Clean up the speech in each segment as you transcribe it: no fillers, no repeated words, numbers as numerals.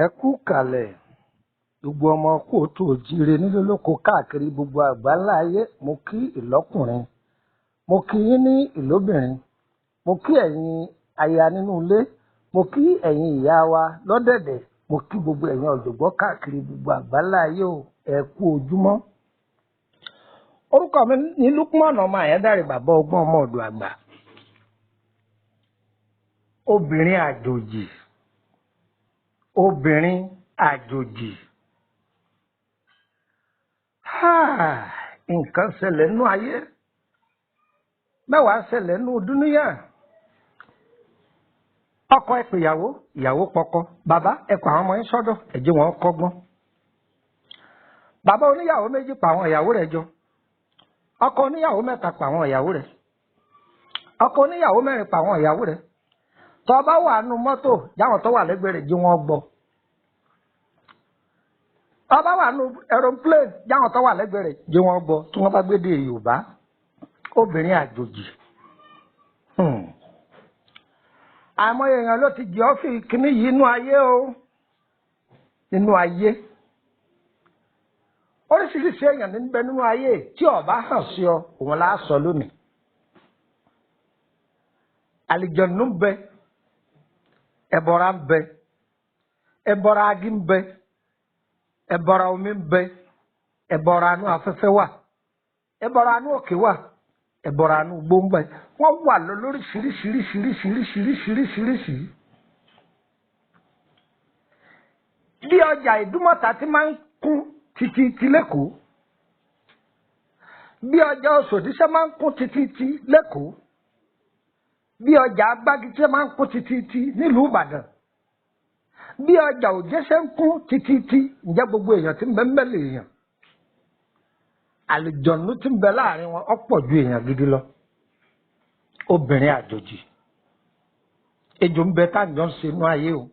Ẹ kú kalẹ̀ gbogbo ọmọ kóòtù òjíire nílé lóko káàkiri gbogbo àgbáńlá ayé. Mo kí ìlọ́kùnrin, mo kí yín ní ìlóbìnrin, mo kí ẹ̀yin aya nínú ilé, mo kí ẹ̀yin ìyá wa lọ́dẹ̀dẹ̀, mo kí gbogbo ẹ̀yin ọ̀jọ̀gbọ́n káàkiri gbogbo àgbáńlá ayé o. Ẹ kú ojúmọ́. Orúkọ mi ní Lukman ọmọ Àyándàrè, bàbá ọgbọ́n ọmọ ọ̀dọ̀ àgbà. Obìnrin àjòjì, obìnrin àjòjì. Nǹkan ṣẹlẹ̀ nínú ayé, mẹ́wàá ṣẹlẹ̀ nínú dúníyà. Ọkọ ẹ pè ìyàwó, ìyàwó pọkọ. Bàbá ẹ kọ àwọn ọmọ yín sọ́dọ̀, ẹ jẹ́ wọn kọ́gbọ́n. Bàbá oníyàwó méjì pa àwọn ìyàwó rẹ̀ jọ. Ọkọ oníyàwó mẹ́ta pa àwọn ìyàwó rẹ̀. Ọkọ oníyàwó mẹ́rin pa àwọn ìyàwó rẹ̀. Tó bá wà nù mọ́tò, jáwọn tó wà lẹ́gbẹ̀ẹ́ rẹ̀ jí wọ́n gbọ́. Tó bá wà nù aeroplane, jáwọn tó wà lẹ́gbẹ̀ẹ́ rẹ̀ jí wọ́n gbọ́. Tí wọ́n bá gbé dé Yorùbá, obìnrin àjòjì. Àìmọye èèyàn ló ti jẹ́ ọ́fì kíní yìí nínú ayé o. Nínú ayé. Oríṣiríṣi èèyàn ní bẹ nínú ayé tí ó bá hàn sí ọ, òun la sọ lónìí. Àlìjọ̀nù ń bẹ, ẹbọra ń bẹ, ẹbọra agi ń bẹ, ẹbọra omi ń bẹ, ẹbọra anú afẹ́fẹ́ wà, ẹbọra anú òkè wà, ẹbọra anú igbó ń bẹ. Wọ́n wà lọ lóríṣiríṣiríṣiríṣiríṣiríṣiríṣi. Bí ọjà Ìdúmọ̀tà ti máa ń kún títí ti lẹ́kọ̀ọ́, bí ọjà Òṣòdì ṣe máa ń kún títí ti lẹ́kọ̀ọ́, bí ọjà Agbági ṣe máa ń kún títí ti nílùú Ìbàdàn, bí ọjà Òjé ṣe ń kún títí ti. Ǹjẹ́ gbogbo èèyàn tí ń bẹ ń bẹ lè yàn? Àlùjọ̀nú tí ń bẹ láàrin wọn ọ̀pọ̀ ju èèyàn gidi lọ. Obìnrin àjòjì, ejò ń bẹ táǹjọ́ ń ṣe inú ayé o.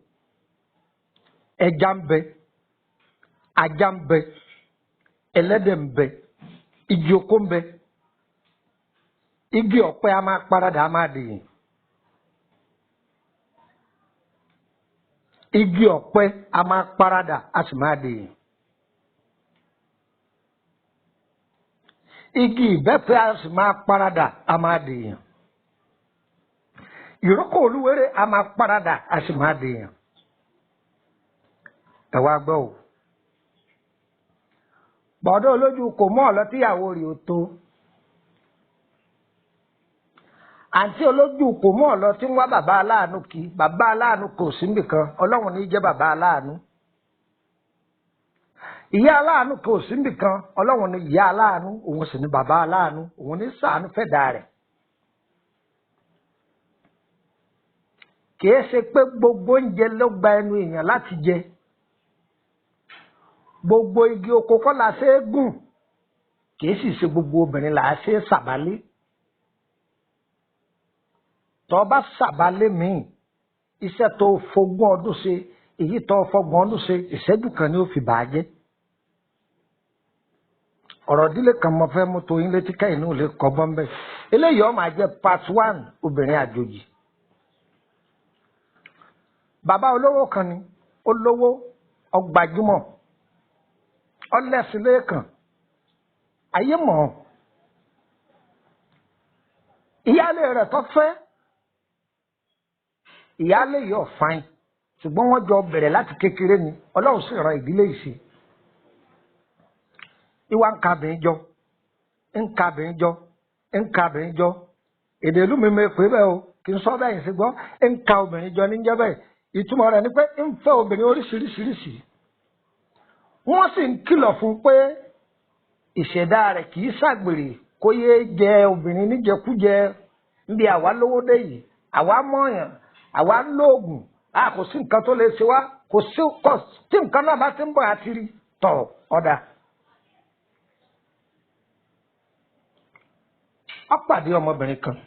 Ẹja ń bẹ, ajá ń bẹ, ẹlẹ́dẹ̀ ń bẹ, igi oko ń bẹ, igi ọ̀pẹ a máa paradà, a máa dìyìn. Igi ọ̀pẹ a máa paradà, a sì máa dìyìn. Igi ìbẹ́pẹ a sì máa paradà, a máa dìyàn. Ìrókò olúwere a máa paradà, a sì máa dìyàn. Ẹ wá gbọ́ o. Bọ̀dọ̀ olójú kò mọ́ ọ̀lọ́ tíyàwó rẹ̀ ó tó. Àǹtí olójú kò mọ́ ọ̀lọ́ tí ń wá bàbá aláàánú kí. Bàbá aláàánú kò sí nìkan, Ọlọ́run ní í jẹ́ bàbá aláàánú. Ìyá aláàánú kò sí nìkan, Ọlọ́run ni ìyá aláàánú, òun sì ni bàbá aláàánú, òun ní ṣàánú fẹ̀dá rẹ̀. Kìí ṣe pé gbogbo oúnjẹ ló gba ẹnu èèyàn láti jẹ. Gbogbo igi oko kọ́ la ṣe é gùn, kìí sì ṣe gbogbo obìnrin là á ṣe é ṣàbálé. Tó bá ṣàbálé míì, iṣẹ́ tó fogún ọdún ṣe, èyí tó fọgbọ̀n ọdún ṣe, ìṣẹ́jú kan ni ó fi bàá jẹ́. Ọ̀rọ̀ ìdílé kan mo fẹ́ mú tó yín létí kẹ́yìn náà lè kọ́gbọ́n bẹ́ẹ̀. Eléyìí ó máa jẹ́ part 1 obìnrin àjòjì. Bàbá olówó kan ni, olówó, ọgbàjúmọ̀, ọlẹ́sìn lẹ́ẹ̀kan, ayé mọ̀ ọ́n. Ìyáálé rẹ̀ tó fẹ́, ìyáálé yìí ò fain, ṣùgbọ́n wọ́n jọ bẹ̀rẹ̀ láti kékeré ni, Ọlọ́run sì ran ìdílé yìí ṣe. Ìwà ń ka bìnrin jọ, ń ka bìnrin jọ, ń ka bìnrin jọ. Èdè ìlú mi mi pè bẹ́ẹ̀ o, kì í sọ bẹ́ẹ̀ yìí sí gbọ́, ń ka obìnrin jọ níjẹ́ bẹ́ẹ̀. Ìtumọ̀ rẹ̀ ni pé ń fẹ́ obìnrin oríṣiríṣiríṣi. Wọ́n sì ń kìlọ̀ fún pé ìṣẹ̀dá rẹ̀ kì í ṣàgbèrè kó yéé jẹ obìnrin níjẹkújẹ. Níbi àwa lówó dé yìí, àwa mọ̀ọ́yàn, àwa lóògùn, a kò sí nǹkan tó lè ṣe wá, kò sí kò tí nǹkan náà bá ti ń bọ̀ àti rí tọ̀ ọ̀dà. Ó pàdé ọmọbìnrin kan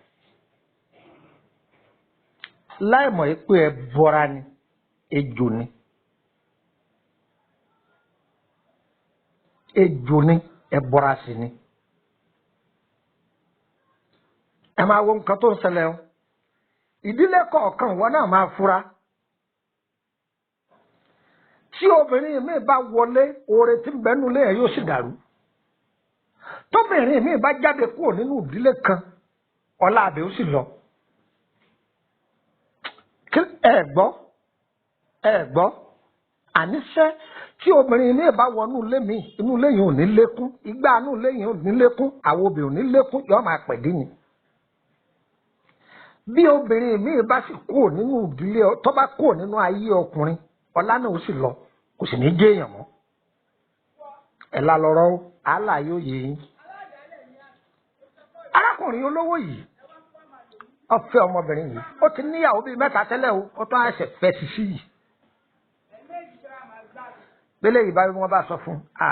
láì mọ̀ pé ẹ bọra ni, ejò ni. Ejò ni, ẹ bọra sí ni. Ẹ máa wo nǹkan tó ń ṣẹlẹ̀ o. Ìdílé kọ̀ọ̀kan ìwọ náà máa fura. Tí obìnrin mi bá wọlé, oore tí ń bẹ nínú ilé yẹn yóò sì dàrú. Tóbìnrin mi bá jáde kúrò nínú ìdílé kan, ọlá àbẹ̀ ó sì lọ. Ẹ gbọ́, ẹ gbọ́, àníṣe tí obìnrin mi bá wọnú ilé mi, inú ilé yìí ò ní lékún, igbá inú ilé yìí ò ní lékún, àwọn obìnrin ò ní lékún, yóò máa pẹ̀dí ni. Bí obìnrin mi bá sì kúrò nínú ìdílé, tó bá kúrò nínú ayé ọkùnrin, ọlá náà ó sì lọ, kò sì ní jẹ́ èèyàn mọ́. Ẹ̀ la lọ́rọ́ o, àálà yóò yé yín. Arákùnrin olówó yìí, ó fẹ́ ọmọbìnrin yìí, ó ti níyàwó bíi mẹ́ta tẹ́lẹ̀ o, ó tún àṣẹ fẹ́ sisi yìí. Bẹ́lẹ̀ yìí bá wọ́n bá sọ fún a,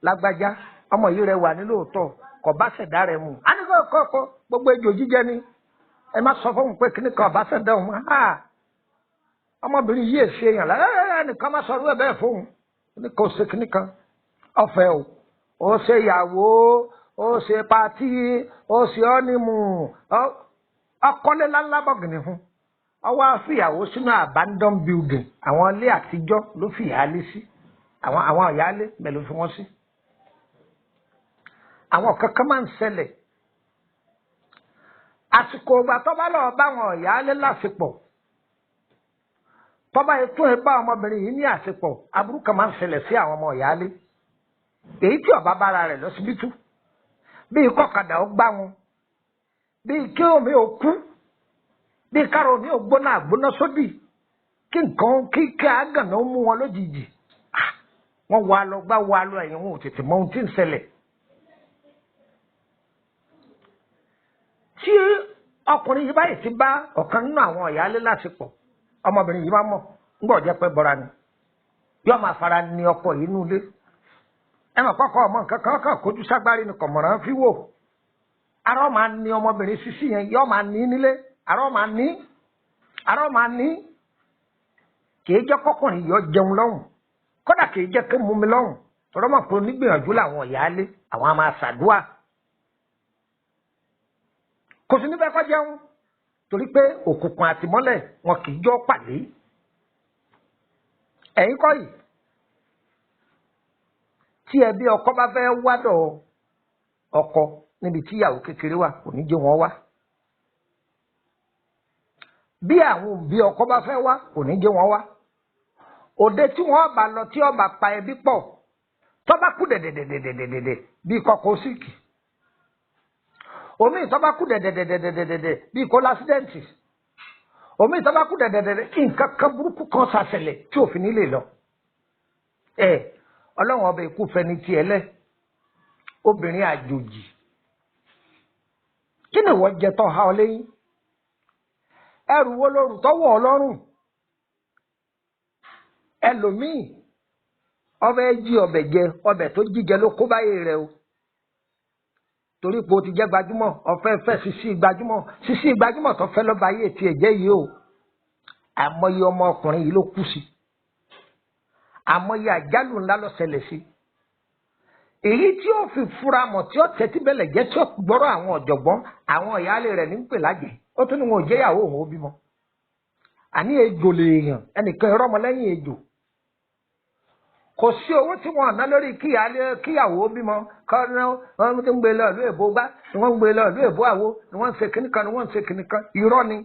lágbájá, ọmọ yìí rẹ wà nílòótọ́, kò bá ṣẹ̀dá rẹ̀ mu. A ní kó kó gbogbo ejò jíjẹ ni. Ẹ má sọ fún un pé kíní kan bá ṣẹ̀dá òun. Ọmọbìnrin yìí èsì èèyàn lára nìkan má sọ ọdún ẹ̀ bẹ́ẹ̀ fóun. Ní kò ṣe kíní kan. Ọ̀fẹ́ o, ó ṣe ìyàwó, ó ṣe patí, ó ṣe ọ́nímù, ọkọ́lé ńláńlá bọ̀gìnì fún. Ọwọ́ àfìyàwó sínú abandon building, àwọn ilé àtijọ́ ló fi ìyáálé sí. Àwọn ìyáálé bẹ̀ ló fi wọ́n sí. Àwọn kankan máa ń ṣẹlẹ̀. Àsìkò ìgbà tó bá lọ bá àwọn ìyáálé lásìpọ̀, tó bá tún ẹ bá ọmọbìnrin yìí ní àsìpọ̀, aburú kan máa ń ṣẹlẹ̀ sí àwọn ọmọ ìyáálé. Èyí tí ó bá bára rẹ̀ lọ́sibítù, bíi kọ́kadà ó gbá wọn, bíi kí omi ò kú, bíi káàró omi ò gbóná àgbóná sódì, kí nǹkan kí àgànná ó mú wọn lójijì. Wọ́n wá lọ gbá wá lọ ẹ̀yìn wọn ò tètè mọ ohun tí ń ṣẹlẹ̀. Tí ọkùnrin yìí báyìí ti bá ọ̀kan nínú àwọn ìyáálé lásìpọ̀, ọmọbìnrin yìí bá mọ̀, ńgbọ́ jẹ́ pé bọ́ra ni, yóò máa fara ní ọkọ yìí nínú ilé. Ẹ mọ̀ kọ́kọ́ ọmọ nǹkan kan kàn kójú ságbárí ni kọ̀mọ̀ràn fi wò. Ara ọ̀ máa ní ọmọbìnrin sísí yẹn, yóò máa ní nílé, ara ọ̀ máa ní, ara ọ̀ máa ní. Kìí jẹ́ kọ́kùnrin yóò jẹun lọ́hùn, kódà kìí jẹ́ kí mú mi lọ́hùn. Tọ́rọ́ mọ̀ pé onígbìyànjú làwọn ìyáálé, àwọn á máa ṣàdúà. Kò sí níbẹ̀ kọ́ jẹun, torí pé òkùnkùn àtìmọ́lẹ̀ wọn kì í jọ pàdé. Ẹ̀yin kọ́ yìí, tí ẹbí ọkọ bá fẹ́ wádọ̀ ọkọ níbi tí ìyàwó kékeré wà, kò ní jẹ́ wọn wá. Bí àwọn òbí ọkọ bá fẹ́ wá, kò ní jẹ́ wọn wá. Òde tí wọ́n bá lọ tí ọba pa ẹbí pọ̀, tó bá kú dẹ̀dẹ̀dẹ̀dẹ̀dẹ̀dẹ̀ bíi kọ́kọ́ síìkì. Omi tó bá kú dẹ̀dẹ̀dẹ̀dẹ̀dẹ̀dẹ̀ bíi kó lásídẹ̀ǹtì. Omi tó bá kú dẹ̀dẹ̀dẹ̀dẹ̀ kí nǹkan kan burúkú kan ṣàṣẹlẹ̀ tí òfin nílé lọ. Ẹ Ọlọ́run ọba ikú fẹni tiẹ̀ lẹ̀. Obìnrin àjòjì, kí ni wọ́n jẹ tó ha ọ lẹ́yìn? Ẹrù wo lóru tọ́wọ́ ọlọ́run? Ẹlòmíì ọbẹ̀ jí ọbẹ̀ jẹ, ọbẹ̀ tó jíjẹ ló kó báyé rẹ o. Torí pé o ti jẹ́ gbajúmọ̀, ọ̀fẹ́ fẹ́ sisi gbajúmọ̀, sisi gbajúmọ̀ tó fẹ́ lọ́ba ayé tiẹ̀ jẹ́ yìí o. Àmọye ọmọkùnrin yìí ló kú sí, àmọye àjálù ńlá ló ṣẹlẹ̀ sí. Èyí tí ó fi fura mọ̀, tí ó tẹ́tí bẹ̀lẹ̀ jẹ́, tí ó gbọ́rọ̀ àwọn ọ̀jọ̀gbọ́n, àwọn ìyáálé rẹ̀ ní ń pè lájẹ̀. Ó tún ní wọn ò jẹ́yàwó òun ó bímọ. Àní ejò lèèyàn, ẹnìkan irọ́ ọmọlẹ́yìn ejò. Kò sí owó tí wọn ná lórí kíyàwó bímọ. Kọ́nà wọn ti ń gbé lọ ìlú èbó gbá, ni wọ́n ń gbé lọ ìlú èbó àwo, ni wọ́n ń ṣe kíní kan, ni wọ́n ń ṣe kíní kan. Irọ́ ni.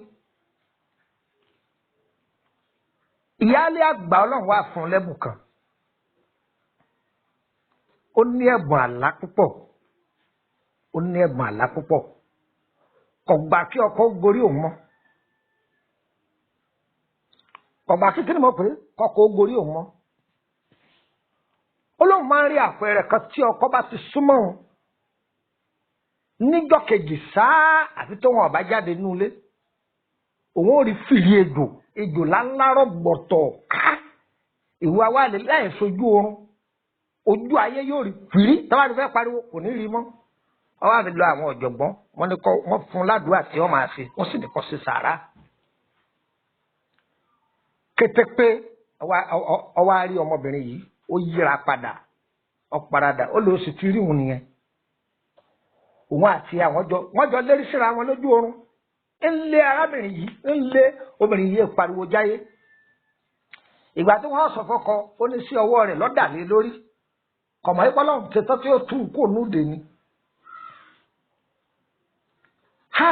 Ìyáálé àgbà Ọlọ́run wá fún un lẹ́bùn kan. Ó ní ẹ̀bùn àlá púpọ̀. Ó ní ẹ̀bùn àlá púpọ̀. Kò gbà kí ọkọ gorí òun mọ́. Kò gbà kí kí ni mo pè é? Kọ́kọ́ ó gorí òun mọ́. Ó lóun máa ń rí àpẹẹrẹ kan tí ọkọ bá ti súnmọ́ òun níjọ́ kejì sáá, àfi tó wọn ọba jáde nínú ilé, òun ò rí fìrí ejò, ejò láńlárọ̀ gbọ̀tọ̀ ká ìwà wa lè láì sojú oorun, ojú ayé yóò rí fìrí. Tọ́wá ti fẹ́ pariwo kò ní rí mọ́. Ọwọ́ àfi lọ àwọn ọ̀jọ̀gbọ́n, wọ́n ní kọ́ wọ́n fún un ládùúgbà tí wọ́n máa ṣe, wọ́n sì ní kọ́ sí sàárà. Kété pé ọwọ́ á rí ọmọbìnrin yìí, ó yíra padà, ó paradà, ó lọ sì ti rí òun nìyẹn. Òun àti àwọn jọ wọ́n jọ lérí síra wọn lójú oorun. Ń lé arábìnrin yìí, ń lé obìnrin yìí pariwo jáyé. Ìgbà tí wọ́n sọ fọ́kọ, ó ní sí ọwọ́ rẹ̀ lọ́dà lé lórí. Kọ̀mọ̀ ìpọ́lọ́ ṣetán tí ó tú kó núde ni. Ha!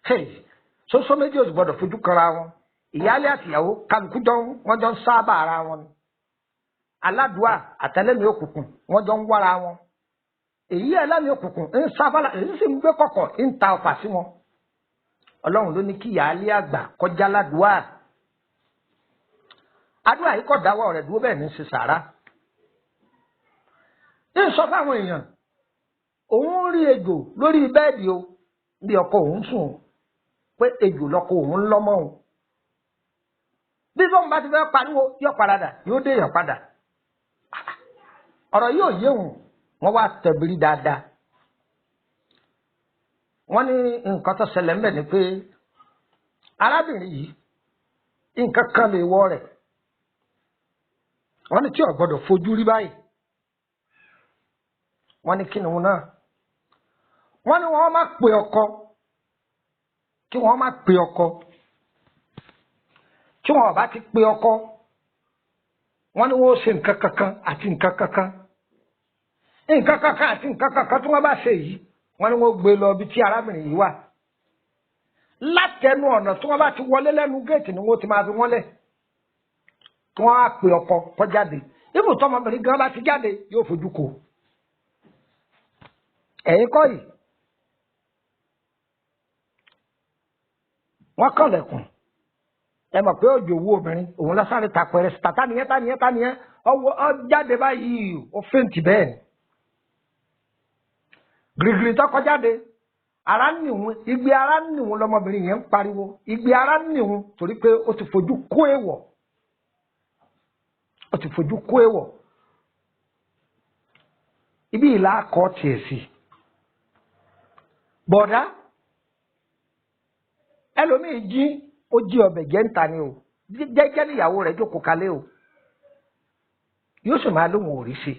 Hey! Soso méjì ò sì gbọdọ̀ fojú kanra wọn. Ìyáálé àtìyàwó kálukú jọ wọ́n jọ ń sábà ara wọn ni. Aládùá àtẹlẹ́mìí òkùnkùn wọ́n jọ ń wára wọn. Èyí ẹlẹ́mìí òkùnkùn ń sábàlà, èyí sì ń gbé kọ̀kọ̀ ń ta ọ̀fà sí wọn. Ọlọ́run ló ní kí ìyáálé àgbà kọjá ládùá. Àdúrà yìí kọ̀ dáwọ́ rẹ̀ dúró bẹ́ẹ̀ ní ṣe sàrà. Ń sọ fáwọn èèyàn, òun rí ejò lórí bẹ́ẹ̀dì o, bí ọkọ òun sùn o, pé ejò lọkọ òun ń lọ́mọ o. Bí bóun bá ti fẹ́ pariwo, yóò paradà, yóò dé èèyàn padà. Ọ̀rọ̀ yóò yé òun, wọ́n wá tẹ̀bírí dáadáa. Wọ́n ní nǹkan tó ṣẹlẹ̀ ńbẹ̀ ni pé arábìnrin yìí nǹkan kan lè wọ rẹ̀. Wọ́n ní tí ò gbọ́dọ̀ fojú rí báyìí. Wọ́n ní kí ni wọn náà? Wọ́n ní wọ́n má pe ọkọ, kí wọ́n má pe ọkọ. Tí wọn ò bá ti pe ọkọ, wọ́n ní wọ́n ó ṣe nǹkan kankan àti nǹkan kankan. Nǹkan kankan àti nǹkan kankan tí wọ́n bá ṣe yìí, wọ́n ní wọ́n gbé lọ ibi tí arábìnrin yìí wà. Látẹnu ọ̀nà tí wọ́n bá ti wọlé lẹ́nu géètì ni wọ́n ti máa fi wọ́n lẹ̀. Kí wọ́n á pe ọkọ kó jáde. Ibùtọ́ ọmọbìnrin gan bá ti jáde, yóò fojú ko. Ẹ̀yin kọ́ yìí, wọ́n kànlẹ̀kùn. Ẹ mọ̀ pé òjò owó obìnrin òun lọ́sàrè tapẹ̀rẹ̀ síta. Tánìyẹn tánìyẹn tánìyẹn ọwọ́ ọ jáde báyìí, ó fèǹtì bẹ́ẹ̀ ni. Gírígírí tọkọ jáde, ara ń nìhun, igbe ara ń nìhun lọmọbìnrin yẹn ń pariwo, igbe ara ń nìhun torí pé ó ti fojú kó èèwọ̀. Ó ti fojú kó èèwọ̀. Ibi ìlà akọ tiẹ̀ sí. Bọ̀dá, ẹlòmíì jí, ó jí ọbẹ̀ jẹ́ ń ta ni o. Jẹ́jẹ́ níyàwó rẹ̀ jókòó kalẹ̀ o. Yóò sì máa lóhùn ò rí ṣe.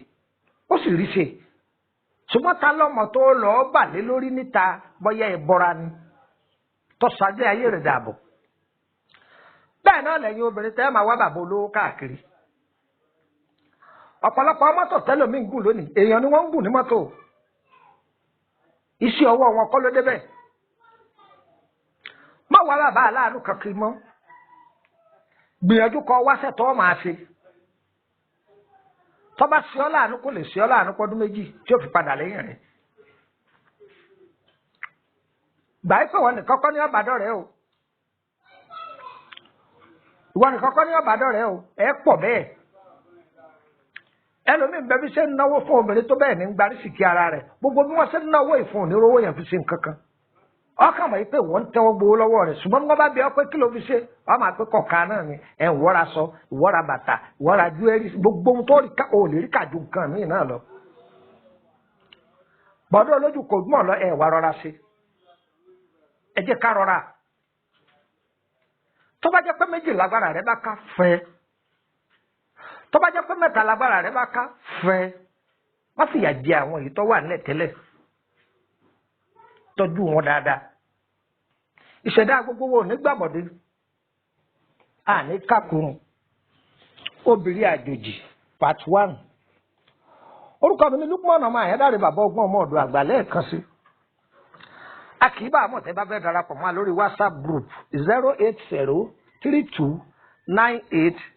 Ó sì rí ṣe. Ṣùgbọ́n ta lọ́mọ tó lọ́ọ́ bà lé lórí níta bọ́yá ìbọra ni. Tọ́sàdé ayé rẹ̀ dàbọ̀. Bẹ́ẹ̀ náà lẹ́yìn obìnrin tẹ́ máa wá bàbá olówó káàkiri. Ọ̀pọ̀lọpọ̀ mọ́tò tẹ́lòmíì ń gùn lónìí, èèyàn ni wọ́n ń gùn ní mọ́tò. Iṣẹ́ ọwọ́ wọn kọ́ ló débẹ̀. Má wá bàbá aláàánú kankan mọ́. Gbìyànjú kọ wáṣẹ́ tó máa ṣe. Tó bá ṣe ọ́ láàánú kò lè ṣe ọ́ láàánú pọ́dún méjì tí ó fi padà lẹ́yìn rẹ̀. Gbà pé ìwọ nìkan kọ́ ní ọ̀bàdàn rẹ o. Ìwọ nìkan kọ́ ní ọ̀bàdàn rẹ o. Ẹ pọ̀ bẹ́ẹ̀. Ẹlòmíín bẹ́ẹ̀ bí ṣe ń náwó fún obìnrin tó bẹ́ẹ̀ ní ń gbarí sìkì ara rẹ̀, gbogbo bí wọ́n ṣe ń náwó ìfún onírówó yẹn fi ṣe nǹkan kan. Ọkàn mọ̀ yìí pé wọ́n ń tẹ́wọ́ gbowó lọ́wọ́ rẹ̀, ṣùgbọ́n wọ́n bá bí ọ pé kí ló fi ṣe, wọ́n máa pé kọ̀ọ̀kan náà ni ẹ̀ ń wọ́ra sọ, ìwọ́ra bàtà, ìwọ́ra júẹ́rì, gbogbo ohun tó ò lè rí kàjú nǹkan míì náà lọ. Bọ́dọ̀ lójú kò mọ̀ lọ, ẹ̀ wá rọra ṣe, ẹ jẹ́ ká rọra. Tó bá jẹ́ pé méjì lágbára rẹ bá ká, fẹ́. Tó bá jẹ́ pé mẹ́ta lágbára rẹ bá ká, fẹ́. Má fìyà jẹ àwọn èyí tó wà nílẹ̀ tẹ́lẹ̀, tọ́jú wọn dáadáa. Ìṣẹ̀dá gbogbo wo nígbàbọ̀dé àní kákùrún. Obìnrin àjòjì part 1. Orúkọ mi ní Lukman ọmọ Àyádáre, bàbá ọgbọ́n, ọmọ ọ̀dọ̀ àgbà lẹ́ẹ̀kan sí. A kì í bá àmọ̀ tẹ́ bá fẹ́ darapọ̀ mọ́ lórí WhatsApp group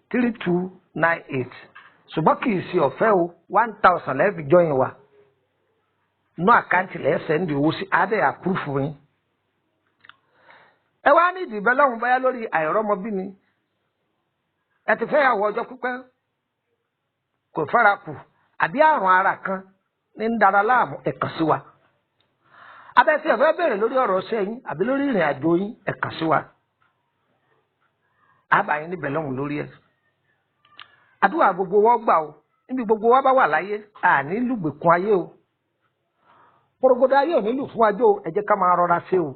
08032983298, ṣùgbọ́n kì í ṣe ọ̀fẹ́ o, 1,000 lẹ́ẹ̀fi join wa. Nú account lẹ́ẹ̀ send owó sí, adé approve yín. Ẹ wá ní ìdìbẹ́ lọ́hùn báyá lórí àìrọ́mọbí ni, ẹ ti fẹ́ yàwó ọjọ́ pípẹ́ kò fẹ́ra kù, àbí àrùn ara kan ní ń dara láàmú, ẹ kàn sí wa. Abẹ́sí ẹ̀fẹ́ bẹ̀rẹ̀ lórí ọ̀rọ̀ ọṣẹ́ yín àbí lórí ìrìn àjò yín, ẹ kàn sí wa. Àbá yín níbẹ̀ lọ́hùn lórí ẹ̀. Àdúrà gbogbo wọ́n gbà o, níbi gbogbo wa bá wà láyé, àní lùgbèkùn ayé o, porogodo ayé ò nílù fún wájú o. Ẹ jẹ́ ká máa rọra ṣe o.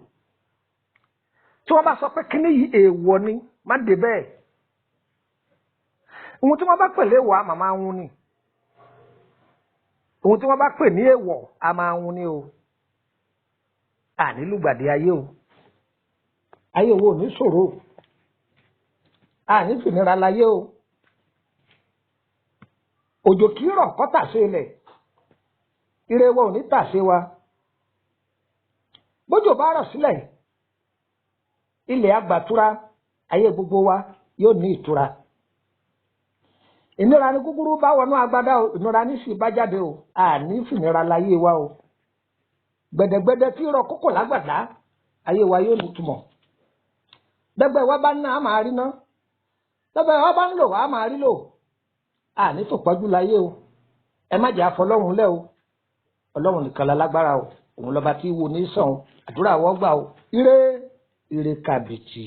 Tí wọ́n bá sọ pé kíní yìí èèwọ̀ ni, má dé bẹ́ẹ̀. Ohun tí wọ́n bá pè léèwọ̀, a máa ń ni. Ohun tí wọ́n bá pè ní èèwọ̀, a máa ń ni o. Àní lùgbàdì ayé o, ayé wo ò ní ṣòro, àní fìnira láyé o. Òjò kì í rọ̀ kọ́ tàsé ilẹ̀, ire wa ò ní tàsé wa. Bójò bá rọ̀ sílẹ̀, ilẹ̀ àgbàtura, ayé gbogbo wa yóò ní ìtura. Ìnira ní kúkúrú bá wọnú agbádá o, ìnira ní sì bá jáde o. Àní fìnira láyé wa o. Gbẹ̀dẹ̀gbẹ̀dẹ̀ tí rọ kókò lágbàdá, ayé wa yóò nítumọ̀. Gbẹgbẹ wa bá ń ná, a máa rí ná. Gbẹgbẹ wa bá ń lò, a máa rí lò. Àní fòpọ́jú láyé o. Ẹ má jẹ́ àfọlọ́run lẹ́ o. Ọlọ́run nìkan la lágbára o, òun lọ́ba tí wo ní sàn o. Àdúrà wọ́n gbà o. Ire ire kàbìtì.